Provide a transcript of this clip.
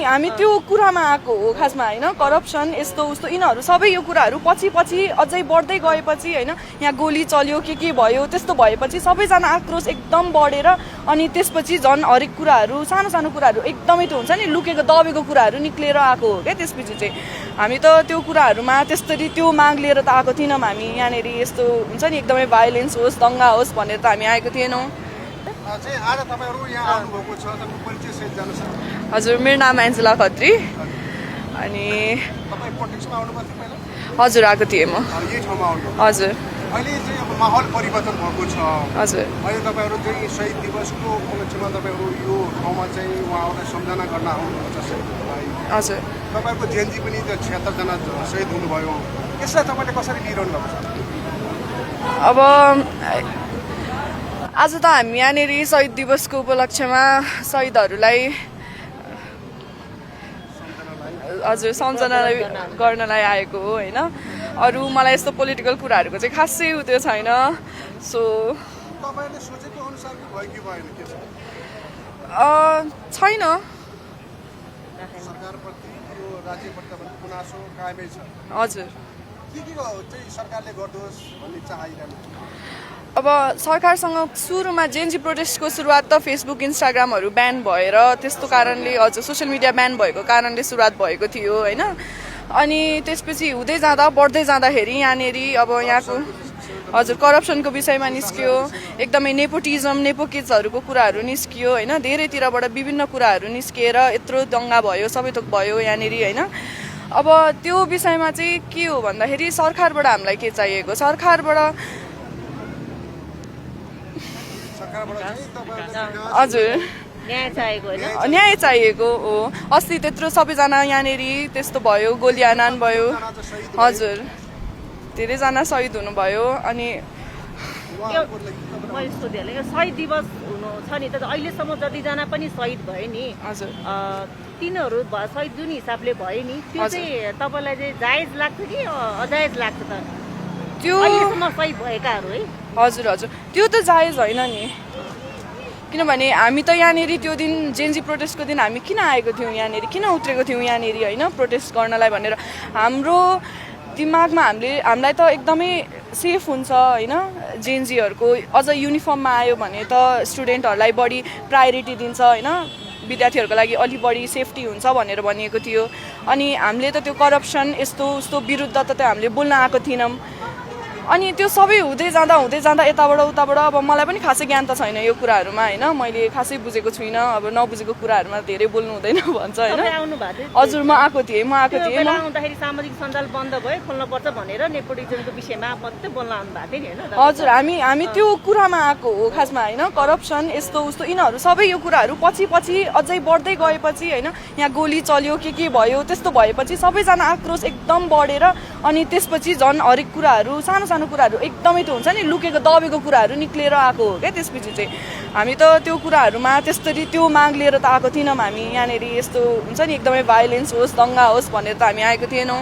हामी त्यो कुरामा आएको हो खासमा होइन करप्सन यस्तो उस्तो यिनीहरू सबै यो कुराहरू पछि पछि अझै बढ्दै गएपछि होइन यहाँ गोली चल्यो के भयो त्यस्तो भएपछि सबैजना आक्रोश एकदम बढेर अनि त्यसपछि झन् हरेक कुराहरू सानो सानो कुराहरू एकदमै त्यो हुन्छ नि लुकेको दबेको कुराहरू निक्लेर आएको हो क्या त्यसपछि चाहिँ हामी त त्यो कुराहरूमा त्यसरी त्यो माग लिएर त आएको थिएनौँ हामी यहाँनिर यस्तो हुन्छ नि एकदमै भाइलेन्स होस् दङ्गा होस् भनेर त हामी आएको थिएनौँ। हजुर मेरो नाम एन्जेला खत्री अनि हजुर आएको थिएँ म हजुर अहिले चाहिँ अब माहौल परिवर्तन भएको छ हजुर अहिले तपाईँहरू चाहिँ शहीद दिवसको उपलक्ष्यमा तपाईँहरू यो ठाउँमा चाहिँ उहाँहरूलाई सम्झना गर्न आउनुहुन्छ शहीदलाई हजुर तपाईँहरूको जेएनजी पनि 76 जना शहीद हुनुभयो यसलाई तपाईँले कसरी लिइरहनु भएको छ? अब आज त हामी यहाँनिर शहीद दिवसको उपलक्ष्यमा शहीदहरूलाई हजुर सम्झना गर्नलाई आएको हो होइन अरू मलाई यस्तो पोलिटिकल कुराहरूको चाहिँ खासै त्यो छैन सो तपाईँले सोचेको अनुसारको भयो कि भएन के छैन सरकारप्रति यो राज्यप्रति गुनासो कायमै छ हजुर के चाहिँ सरकारले गर्दोस् भन्ने चाहिरहनु? अब सरकारसँग सुरुमा जेएनजी प्रोटेस्टको सुरुवात त फेसबुक इन्स्टाग्रामहरू ब्यान भएर त्यस्तो कारणले हजुर सोसियल मिडिया ब्यान भएको कारणले सुरुवात भएको थियो होइन अनि त्यसपछि हुँदै जाँदा बढ्दै जाँदाखेरि यहाँनिर अब यहाँको हजुर करप्सनको विषयमा निस्कियो एकदमै नेपोटिजम नेपोकिड्सहरूको कुराहरू निस्कियो होइन धेरैतिरबाट विभिन्न कुराहरू निस्किएर यत्रो दङ्गा भयो सबै थोक भयो यहाँनिर होइन अब त्यो विषयमा चाहिँ के हो भन्दाखेरि सरकारबाट हामीलाई के चाहिएको सरकारबाट हजुर न्याय चाहिएको हो अस्ति त्यत्रो सबैजना यहाँनिर त्यस्तो भयो गोलीहान भयो हजुर धेरैजना शहीद हुनुभयो अनि शहीद दिवस हुनु छ नि त अहिलेसम्म जतिजना पनि शहीद भयो नि हजुर तिनीहरू शहीद जुन हिसाबले भयो नि त्यो चाहिँ तपाईँलाई चाहिँ जायज लाग्छ कि अजायज लाग्छ त त्यो अहिलेसम्म शहीद भएकाहरू है हजुर हजुर त्यो त जायज होइन नि किनभने हामी त यहाँनिर त्यो दिन जेएनजी प्रोटेस्टको दिन हामी किन आएको थियौँ यहाँनिर किन उत्रेको थियौँ यहाँनिर होइन प्रोटेस्ट गर्नलाई भनेर हाम्रो दिमागमा हामीलाई त एकदमै सेफ हुन्छ होइन जेएनजीहरूको अझ युनिफर्ममा आयो भने त स्टुडेन्टहरूलाई बढी प्रायोरिटी दिन्छ होइन विद्यार्थीहरूको लागि अलि बढी सेफ्टी हुन्छ भनेर भनिएको थियो अनि हामीले त त्यो करप्सन यस्तो उस्तो विरुद्ध त हामीले बोल्न आएको थिएनौँ अनि त्यो सबै हुँदै जाँदा यताबाट उताबाट अब मलाई पनि खासै ज्ञान त छैन यो कुराहरूमा होइन मैले खासै बुझेको छुइनँ अब नबुझेको कुराहरूमा धेरै बोल्नु हुँदैन भन्छ होइन हजुर म आएको थिएँ आउँदाखेरि सामाजिक सञ्जाल बन्द भयो खोल्नुपर्छ भनेर नेपोटिजमको विषयमा मात्रै बोल्न आउनु भएको थियो नि होइन हजुर हामी त्यो कुरामा आएको हो खासमा होइन करप्सन यस्तो उस्तो यिनीहरू सबै यो कुराहरू पछि पछि अझै बढ्दै गएपछि होइन यहाँ गोली चल्यो के भयो त्यस्तो भएपछि सबैजना आक्रोश एकदम बढेर अनि त्यसपछि झन् हरेक कुराहरू सानो सानो कुराहरू एकदमै त्यो हुन्छ नि लुकेको दबेको कुराहरू निक्लेर आएको हो क्या त्यसपछि चाहिँ हामी त त्यो कुराहरूमा त्यसरी त्यो माग लिएर त आएको थिएनौँ हामी यहाँनिर यस्तो हुन्छ नि एकदमै भाइलेन्स होस् दङ्गा होस् भनेर त हामी आएको थिएनौँ।